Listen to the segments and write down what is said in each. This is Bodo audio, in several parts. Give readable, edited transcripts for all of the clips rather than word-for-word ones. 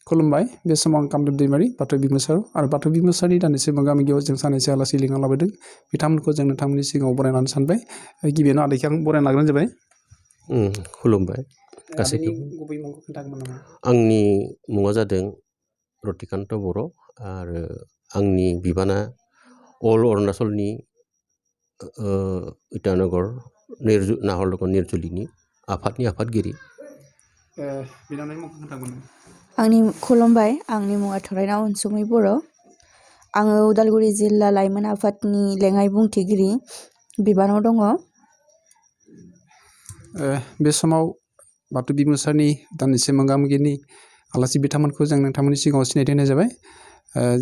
खुलुमबाय बे समाव आं कामदेब दैमारि बाथौ बिमुसार आरो बाथौ बिमुसारनि दानैसो मोगा मोगियाव जों सानैसो आलासि लिंना लाबोदों बिथांमोनखौ जों नोंथांमोननि सिगाङाव बरायनानै सानबाय गिबियावनो आदैखौ आं बरायना लाग्रोनो जाबाय खुलुमबाय गासैखौबो गुबै मुंखौ खोन्थागोन नामा आंनि मुङा जादों रतिकान्त बर' आरो आंनि बिबाना अल अरुणाचलनि इटानगर नाहरलगन निरजुलिनि आफादनि आफादगिरि बिनानावनि मुंखौ खोन्थागोन आंनि खुलुमबाय आंनि मुङा थरायना अनसुमै बर' आङो उदालगुरि जिल्ला लाइमोन आफादनि लेङाइ बुंथिगिरि बिबानाव दङ बे समाव बाथौ बिमुसारनि दानैसो मोगा मोगिनि आलासि बिथांमोनखौ जों नोंथांमोननि सिगाङाव सिनायथि होनाय जाबाय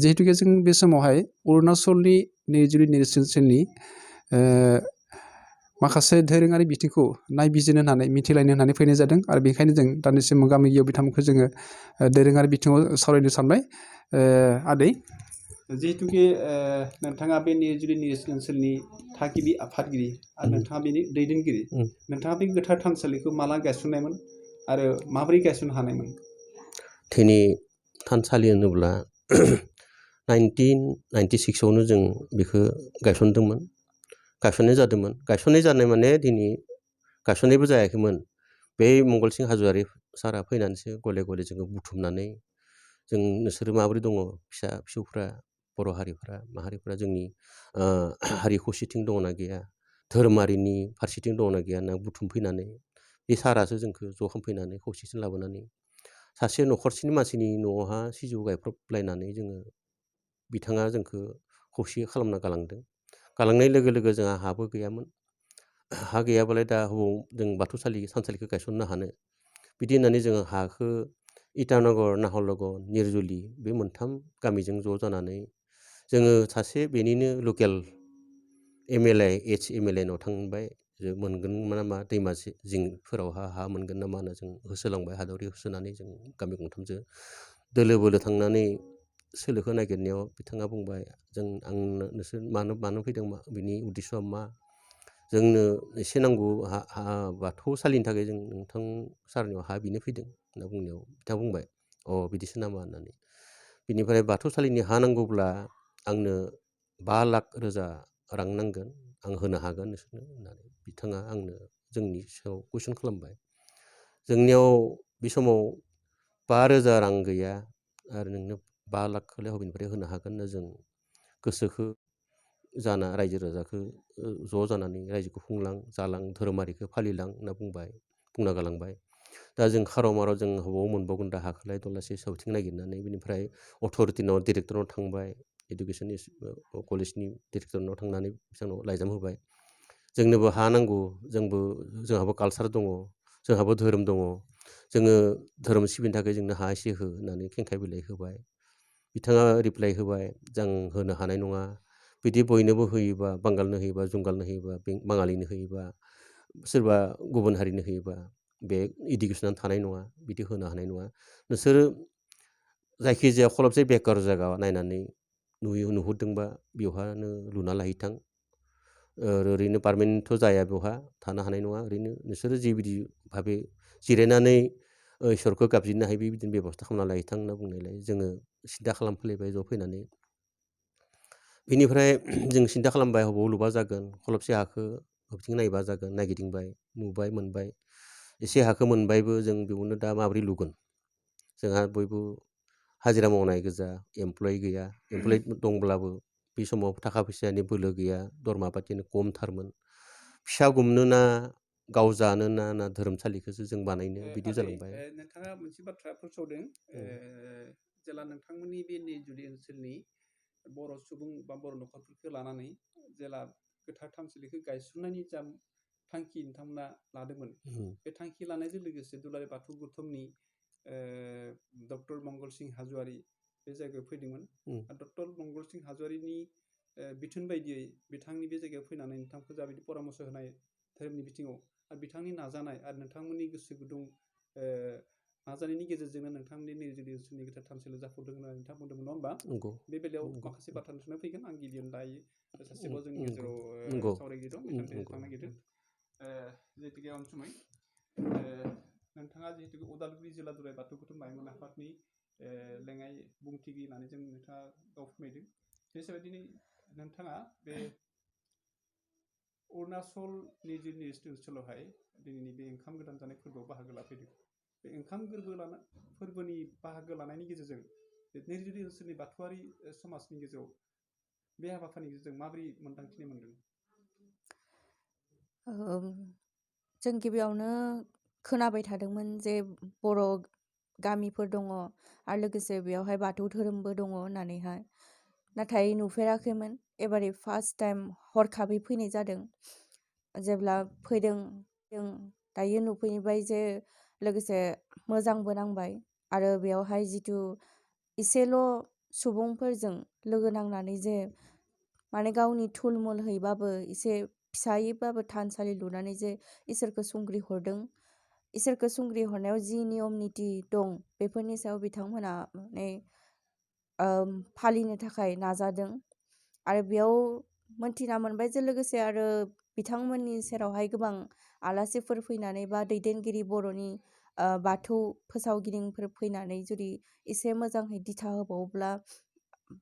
जिहेतुके जों बे समावहाय अरुणाचलनि निरजुलि नेरसोननि माखासे दोरोङारि बिथिंखौ नायबिजिरनो होननानै मिथिलायनो होननानै फैनाय जादों आरो बेनिखायनो जों दानदिसे मोगा मोगियाव बिथांमोनखौ जोङो दोरोङारि बिथिङाव सावरायनो सानबाय आदै जिहेतुके नोंथाङा बे निरजुलि ओनसोलनि थागिबि आफादगिरि आरो नोंथाङा बेनि दैदेनगिरि नोंथाङा बे गोथार थानसालिखौ माला गायसननायमोन आरो माबोरै गायसननो हानायमोन धोनि थानसालि होनोब्ला 1996आवनो जों बेखौ गायसननाय जादोंमोन माने दिनै गायसननायबो जायाखैमोन बे मंगलसिं हाजोआरि सारा फैनानैसो गले गले जोङो बुथुमनानै जों नोंसोरो माबोरै दङ फिसा फिसौफ्रा बर' हारिफ्रा माहारिफ्रा जोंनि हारि खौसेथिं दङना गैया धोरोमारिनि फारसेथिं दङना गैया होनना बुथुमफैनानै बे सारासो जोंखौ ज' खालामफैनानै खौसेथिं लाबोनानै सासे न'खरसेनि मानसिनि न'आवहा सिजौ गायफ्रबलायनानै जोङो बिथाङा जोंखौ खौसे खालामना गालांनाय लोगो लोगो जोंहा हाबो गैयामोन हा गैयाबालाय दा जों थानसालिखौ गायसननो हानो बिदि होननानै जोङो हाखौ इटानगर नाहरलगन निरजुलि बे मोनथाम गामिजों ज' जानानै जोङो सासे बेनिनो लकेल एमएलए नाव थांबाय मोनगोन नामा दैमा जिंफोराव हा मोनगोन नामा होनना जों होसोलांबाय हादावरि होसोनानै जों गामि गंथामजों दोलो बोलो थांनानै सोलोखौ नागिरनायाव बिथाङा बुंबाय आं नोंसोर मानो फैदों बिनि उद्देस्यआ मा जोंनो एसे नांगौ बाथौसालिनि थाखाय जों नोंथां सारनियाव हा बिनो फैदों होनना बुंनायाव बिथाङा बुंबाय बिदिसो नामा होननानै बिनिफ्राय बाथौसालिनि हा नांगौब्ला आंनो 5,00,000 रां नांगोन आं होनो हागोन नोंसोरनो होननानै बिथाङा आंनो जोंनि सायाव कुइसन खालामबाय जोंनियाव बे समाव 5,000 रां गैया आरो नोंनो 5,00,000खौलाय बबेनिफ्राय होनो हागोन होनना जों गोसोखौ जाना रायजो राजाखौ ज' जानानै रायजोखौ खुंलां जालां धोरोमारिखौ फालिलां होनना बुंना गालांबाय दा जों खाराव माराव जों बबाव मोनबावगोन दा हाखौलाय दलासे सावथिं नागिरनानै बिनिफ्राय अथ'रिटिनाव डिरेक्टरनाव थांबाय इडुकेसन कलेजनि डिरेक्टरनाव थांनानै बिथांनाव लाइजाम होबाय जोंनोबो हा नांगौ जोंहाबो कालसार दङ जोंहाबो धोरोम दङ जोङो धोरोम सिबिनो थाखाय जोंनो हा एसे हो होननानै खेंखाय बिलाइ होबाय बिथाङा रिप्लाइ होबाय जों होनो हानाय नङा बिदि बयनोबो होयोबा बांगालनो होयोबा जुंगालनो होयोबा बाङालिनो होयोबा सोरबा गुबुन हारिनो होयोबा बे इडुकेसनानो थानाय नङा बिदि होनो हानाय नङा नोंसोरो जायखिजाया खलबसे बेकार जायगा नायनानै नुहुरदोंबा बेवहानो लुना लाहैथां ओरैनो पारमानेन्टथ' जाया बेवहा थानो हानाय नङा ओरैनो नोंसोरो जिबायदि भाबे जिरायनानै इसोरखौ गाबज्रिनो हायो बेबायदिनो बेब'स्था खालामना लाहैथां होनना बुंनायलाय जोङो सिन्था खालामफैलायबाय ज' फैनानै बेनिफ्राय जों सिन्था खालामबाय बबाव लुबा जागोन खलबसे हाखौ बबेथिं नायबा जागोन नायगिदिंबाय नुबाय मोनबाय एसे हाखौ मोनबायबो जों बेयावनो दा माबोरै लुगोन जोंहा बयबो हाजिरा मावनाय गोजा एमप्लय गैया एमप्लय दंब्लाबो बे समाव थाखा फैसानि बोलो गैया दरमा पातिनो खमथारमोन फिसा गुमनो ना गाव जानो ना धोरोमसालिखौसो जों बानायनो बिदि जालांबाय नोंथाङा मोनसे बाथ्रा फोसावदों जेला नोंथांमोननि बे निरजुलि ओनसोलनि बर' सुबुं बा बर' न'खरफोरखौ लानानै जेला गोथार थानसालिखौ गायसननायनि जा थांखि नोंथांमोना लादोंमोन बे थांखि लानायजों लोगोसे दुलाराय बाथौ गौथुमनि डक्टर मंगलसिं हाज'वारि बे जायगायाव फैदोंमोन डक्टर मंगलसिं हाज'वारिनि बिथोन बायदियै बिथांनि बे जायगायाव फैनानै नोंथांखौ जाबायदि परामर्श होनाय धोरोमनि बिथिङाव आरो बिथांनि नाजानाय आरो नोंथांमोननि गोसो गुदुं नाजानायनि गेजेरजोंनो नोंथांमोननि निरजुलि ओनसोलनि गोथार थानसालियाव जाफुंदों होननानै नोंथाङा बुंदोंमोन नङा होमबा बे बेलायाव माखासे बाथ्रा नोंथांनो फैगोन आं गिबियावनो दायो सासेबाव जोंनि गेजेराव सावरायगिरि दं बिथांजों थांनो नागिरदों जिहेतुके अनसुमै नोंथाङा जिहेतु उदालगुरि जिल्ला दुलाराय बाथौ गौथुम लाइमोन आफादनि लेङाइ बुंथिगिरि होननानै जों नोंथाङा गाव फोरमायदों। बेबायदिनो नोंथाङा बे अरुणाचलनि जोंनि ओनसोलावहाय दिनैनि बे ओंखाम गोदान जानाय फोरबोआव बाहागो लाफैदों। बे ओंखाम फोरबोनि बाहागो लानायनि गेजेरजों बे नैजिरि ओनसोलनि बाथौआरि समाजनि गेजेराव बे हाबाफारिनि गेजेरजों माबोरै मोन्दांथिनाय मोनदों? जों गिबियावनो खोनाबाय थादोंमोन जे बर' गामिफोर दङ आरो लोगोसे बेयावहाय बाथौ धोरोमबो दङ होननानैहाय, नाथाय नुफेराखैमोन। एबारै फार्स्ट टाइम हरखाबै फैनाय जादों। जेब्ला फैदों दायो नुफैबाय जे लोगोसे मोजांबो नांबाय आरो बेयावहाय जिथु एसेल' सुबुंफोरजों लोगो नांनानै जे माने गावनि थुलमुलहैबाबो एसे फिसायैबाबो थानसालि लुनानै जे इसोरखौ सुंग्रि हरदों, इसोरखौ सुंग्रि हरनायाव जि नियम निति दं बेफोरनि सायाव बिथांमोना माने फालिनो थाखाय नाजादों। आरो बेयाव मोनथिना मोनबाय जे लोगोसे आरो बिथांमोननि सेरावहाय गोबां आलासिफोर फैनानै बा दैदेनगिरि बर'नि बाथौ फोसावगिरिफोर फैनानै जुदि एसे मोजाङै दिथा होबावोब्ला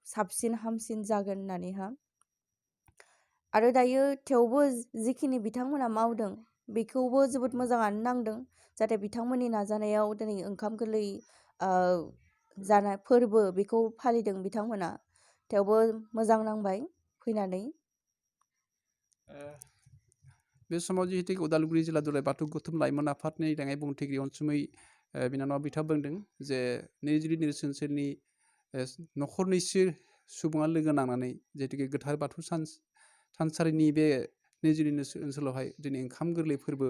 साबसिन हामसिन जागोन होननानैहा। आरो दायो थेवबो जिखिनि बिथांमोना मावदों बेखौबो जोबोद मोजाङानो नांदों। जाहाथे बिथांमोननि नाजानायाव दिनै ओंखाम गोरलै जानाय फोरबो बेखौ फालिदों बिथांमोना, थेवबो मोजां नांबाय फैनानै। बे समाव जिहेतु उदालगुरि जिल्ला दुलाराय बाथौ गौथुम लाइमोन आफादनि लेङाइ बुंथिगिरि अनसुमै बिनानावा बिथाङा बुंदों जे नैजिरि ओनसोलनि न'खरनैसो सुबुङा लोगो नांनानै जिहेतुके गोथार बाथौ थानसालिनि बे नैजिरि ओनसोलावहाय दिनै ओंखाम गोरलै फोरबो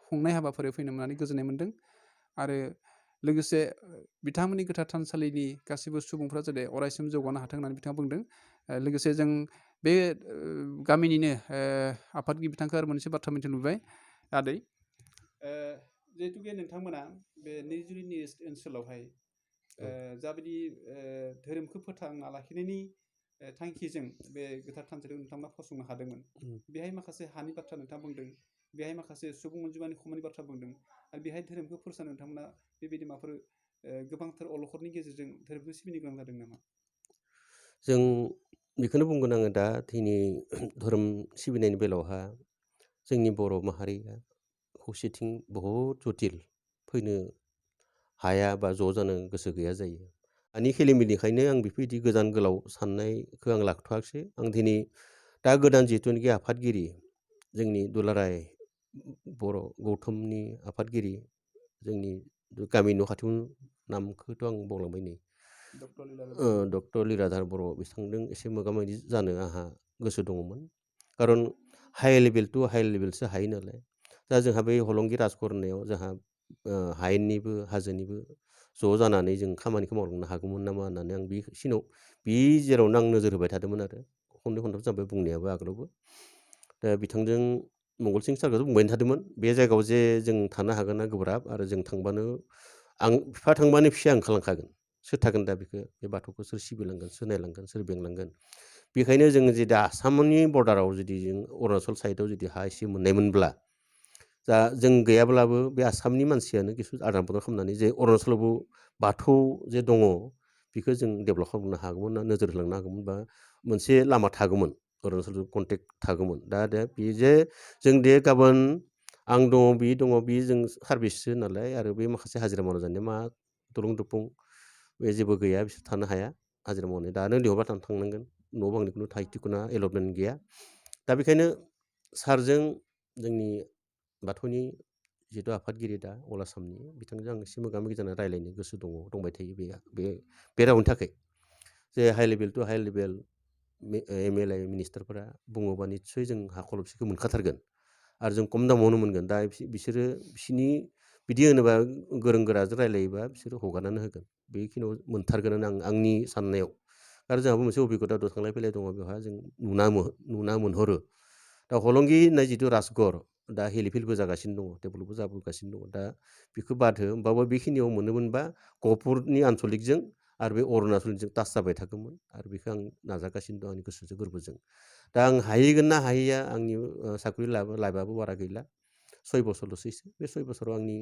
खुंनाय हाबाफारियाव फैनो मोननानै गोजोननाय मोन्दों। आरो लोगोसे बिथांमोननि गोथार थानसालिनि गासैबो सुबुंफ्रा जाहाथे अरायसम जौगानो हाथों होननानै बिथाङा बुंदों। लोगोसे जों बे गामिनिनो आफादगिरि बिथांखौ आरो मोनसे बाथ्रा मिथिनो लुबैबाय आदै, जिहेतुके नोंथांमोना बे नैजिरि ओनसोलावहाय जाबायदि धोरोमखौ फोथांना लाखिनायनि थांखिजों बे गोथार थानसालिखौ नोंथांमोना फसंनो हादोंमोन। बेहाय माखासे हानि बाथ्रा नोंथाङा बुंदों, बेहाय माखासे सुबुं अनजिमानि खमनि बाथ्रा बुंदों, आरो बेहाय धोरोमखौ फोसाबनो नोंथांमोना बेबायदि माबाफोर गोबांथार अलखदनि गेजेरजों धोरोमखौ सिबिनो गोनां जादों नामा? जों बेखौनो बुंगोन आङो दा दिनै धोरोम सिबिनायनि बेलायावहा जोंनि बर' माहारिया खौसेथिं बहुद जटिल, फैनो हाया बा ज' जानो गोसो गैया जायो। आंनि खेलिमेलिखायनो आं बेफोरबायदि गोजान गोलाव साननायखौ आं लाथ'वाखिसै। आं दिनै दा गोदान जिथुनाखि आफादगिरि, जोंनि दुलाराय बर' गौथुमनि आफादगिरि, जोंनि गामि न' खाथियाव नामखौथ' आं बावलांबाय नै, डक्टर लीलाधर बर' बिथांजों एसे मोगा मोगि जानो आंहा गोसो दङमोन। खारन हाइ लेभेल टु हाइ लेभेलसो हायो नालाय। दा जोंहा बे हलंगि राजगर होननायाव जोंहा हायेननिबो हाजोनिबो ज' जानानै जों खामानिखौ मावलांनो हागौमोन नामा होननानै आं बेखिनियाव बे जेरावनो आं नोजोर होबाय थादोंमोन आरो खननै खनथाम जाबाय बुंनायाबो आगोलावबो। दा बिथांजों मंगलसिं सारखौथ' बुंबाय थादोंमोन, बे जायगायाव जे जों थानो हागोन ना गोब्राब, आरो जों थांबानो आं बिफा थांबानो फिसा ओंखारलांखागोन, सोर थागोन दा बेखौ, बे बाथौखौ सोर सिबिलांगोन, सोर नायलांगोन, सोर बेंलांगोन। बेखायनो जों जुदि आसामनि बर्डाराव जुदि जों अरुणाचल साइडआव जुदि हा एसे मोननायमोनब्ला, दा जों गैयाब्लाबो बे आसामनि मानसियानो किसु आदान प्रदान खालामनानै जे अरुणाचलावबो बाथौ जे दङ बेखौ जों डेभेलप खालामनो हागौमोन, नोजोर होलांनो हागौमोन, बा मोनसे लामा थागौमोन, अरुणाचलजों कन्टेक्ट थागौमोन। दा बे जे जों दे गाबोन आं दङ बे दङ, बे जों सार्भिससो नालाय, आरो बे माखासे हाजिरा मावना जानाया मा दलं दफं बे जेबो गैया, बिसोर थानो हाया हाजिरा मावनाय। दानो लिंहरबा थांनांगोन, न' बांनि खुनु थाइ थिखुना एलटमेन्ट गैया। दा बेखायनो सारजों जोंनि बाथौनि जिथु आफादगिरि दा अल आसामनि, बिथांजों आं एसे मोगा मोगि जानानै रायज्लायनो गोसो दंबाय थायो बे रावनि थाखाय। जे high level to high level MLA मिनिस्टारफोरा बुङोबा निस्सय जों हा खलबसेखौ मोनखाथारगोन, आरो जों खम दामावनो मोनगोन। दा बिसोरो बिसोरनि बिदि होनोबा गोरों गोराजों रायलायोबा बिसोरो हगारनानै होगोन, बेखिनियाव मोनथारगोन आंनि साननायाव। आरो जोंहाबो मोनसे अभिगता दं, थांलाय फैलाय दङ, बेवहाय जों नुना मोनहरो। दा हलंगि होननाय जिथु राजगर, दा हेलिफिलबो जागासिनो दङ, डेभेलपबो जाबोगासिनो दङ। दा बेखौ बाद हो, होमबाबो बेखिनियाव मोनोमोनबा गहपुरनि आनसलिकजों आरो बे अरुणाचलजों टाच जाबाय थागौमोन, आरो बेखौ आं नाजागासिनो दं आंनि गोसोजों गोरबोजों। दा आं हाहैगोन ना हाहैया, आंनि साख्रि लाइफआबो बारा गैला, 6 बोसोरल'सैसो। बे 6 बोसोराव आंनि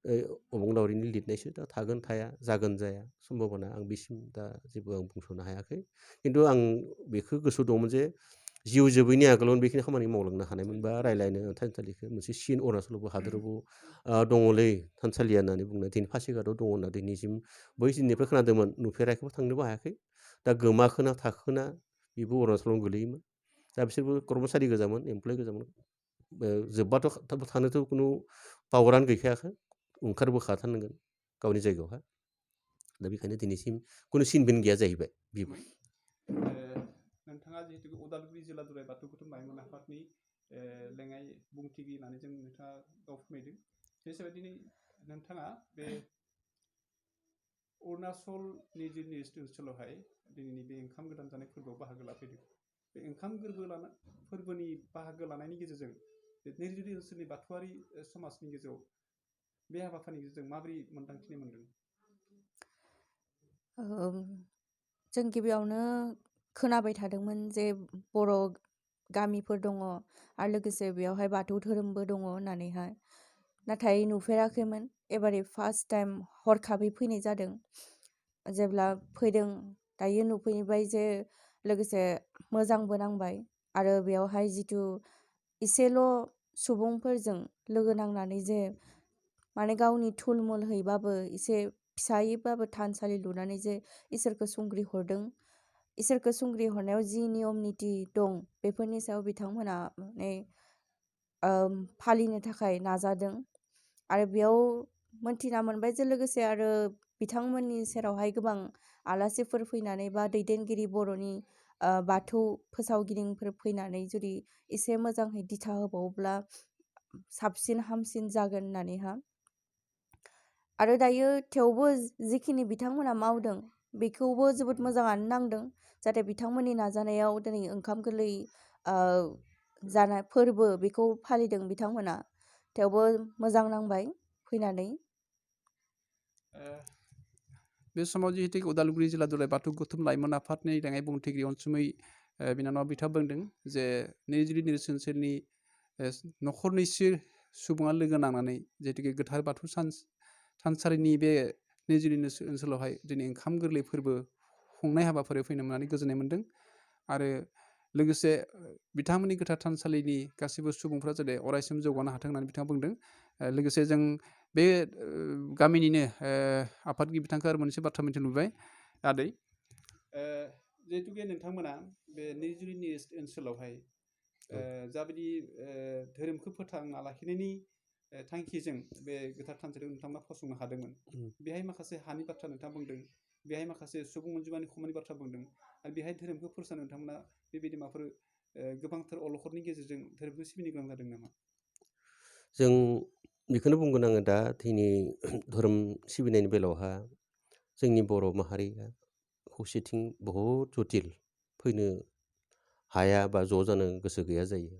अबंलावरिनि लिरनायसो दा थागोन थाया जागोन जाया सम्भाबना आं बिसिम दा जेबो आं बुंस'नो हायाखै खिन्थु आं बेखौ गोसोआव दंमोन जे जिउ जोबैनि आगोलावनो बेखिनि खामानि मावलांनो हानायमोनबा रायज्लायनो थानसालिखौ मोनसे सिन अरुणाचलावबो हादोरावबो दङलै थानसालिया होननानै बुंनो दिनै पासिघाटआव दङ होनना दिनैसिम बै दिननिफ्राय खोनादोंमोन नुफेराखैबो थांनोबो हायाखै दा गोमाखोना थाखोना बेबो अरुणाचलावनो गोलैयोमोन दा बिसोरबो कर्मसारि गोजामोन एमप्लय गोजामोन जोब्बाथ' थानोथ' खुनु पावारानो गैखायाखै ओंखारबोखाथारनांगोन गावनि जायगायावहा दा बेखायनो दिनैसिम खुनु सिनबोन गैया जाहैबाय बेबो नोंथाङा जिहेतु उदालगुरि जिल्ला दुलाराय बाथौ गौथुम लाइमोन आफादनि लेङाइ बुंथिगिरि होननानै जों नोंथाङा गाव फोरमायदों बे हिसाबै नोंथाङा बे अरुणाचलनि जोंनि ओनसोलावहाय दिनैनि बे ओंखाम गोदान जानाय फोरबोआव बाहागो लाफैदों बे ओंखाम फोरबोनि बाहागो लानायनि गेजेरजों बे निरजुलि ओनसोलनि बाथौआरि समाजनि गेजेराव बे हाबाफारिनि गेजेरजों माबोरै मोन्दांथिनाय मोनदों? जों गिबियावनो खोनाबाय थादोंमोन जे बर' गामिफोर दङ आरो लोगोसे बेयावहाय बाथौ धोरोमबो दङ होननानैहाय नाथाय नुफेराखैमोन एबारे फार्स्ट टाइम हरखाबै फैनाय जादों जेब्ला फैदों दायो नुफैबाय जे लोगोसे मोजांबो नांबाय आरो बेयावहाय जिथु एसेल' सुबुंफोरजों लोगो नांनानै जे माने गावनि थुलमुल हैबाबो एसे फिसायैबाबो थानसालि लुनानै जे इसोरखौ सुंग्रि हरदों इसोरखौ सुंग्रि हरनायाव जि नियम निति दं बेफोरनि सायाव बिथांमोना माने फालिनो थाखाय नाजादों आरो बेयाव मोनथिना मोनबाय जे लोगोसे आरो बिथांमोननि सेरावहाय गोबां आलासिफोर फैनानै बा दैदेनगिरि बर'नि बाथौ फोसावगिरिफोर फैनानै जुदि एसे मोजाङै दिथा होबावोब्ला साबसिन हामसिन जागोन होननानैहा आरो दायो थेवबो जिखिनि बिथांमोना मावदों बेखौबो जोबोद मोजाङानो नांदों जाहाथे बिथांमोननि नाजानायाव दिनै ओंखाम गोरलै जानाय फोरबो बेखौ फालिदों बिथांमोना थेवबो मोजां नांबाय फैनानै बे समाव जिहेतु उदालगुरि जिल्ला दुलाराय बाथौ गौथुम लाइमोन आफादनि लेङाइ बुंथिगिरि अनसुमै बिनानाव बिथाङा बुंदों जे निरजुलि ओनसोलनि न'खरनैसो सुबुङा लोगो नांनानै जिहेतु गोथार बाथौ थानसालिनि बे निरजुलि ओनसोलावहाय दिनै ओंखाम गोरलै फोरबो खुंनाय हाबाफारियाव फैनो मोननानै गोजोननाय मोन्दों आरो लोगोसे बिथांमोननि गोथार थानसालिनि गासैबो सुबुंफ्रा जाहाथे अरायसम जौगानो हाथों होननानै बिथाङा बुंदों लोगोसे जों बे गामिनिनो आफादगिरि बिथांखौ आरो मोनसे बाथ्रा मिथिनो लुबैबाय आदै जिहेतुके नोंथांमोना बे निरजुलिनि ओनसोलावहाय जाबायदि धोरोमखौ फोथांना लाखिनायनि थांखिजों बे गोथार थानसालिखौ नोंथांमोना फसंनो हादोंमोन बेहाय माखासे हानि बाथ्रा नोंथाङा बुंदों बेहाय माखासे सुबुं अनजिमानि खमनि बाथ्रा बुंदों आरो बेहाय धोरोमखौ फोसाबनो नोंथांमोना बेबायदि माबाफोर गोबांथार अलखदनि गेजेरजों धोरोमखौ सिबिनो गोनां जादों नामा? जों बेखौनो बुंगोन आङो दा दिनै धोरोम सिबिनायनि बेलायावहा जोंनि बर' माहारिया खौसेथिं बहुद जटिल फैनो हाया बा ज' जानो गोसो गैया जायो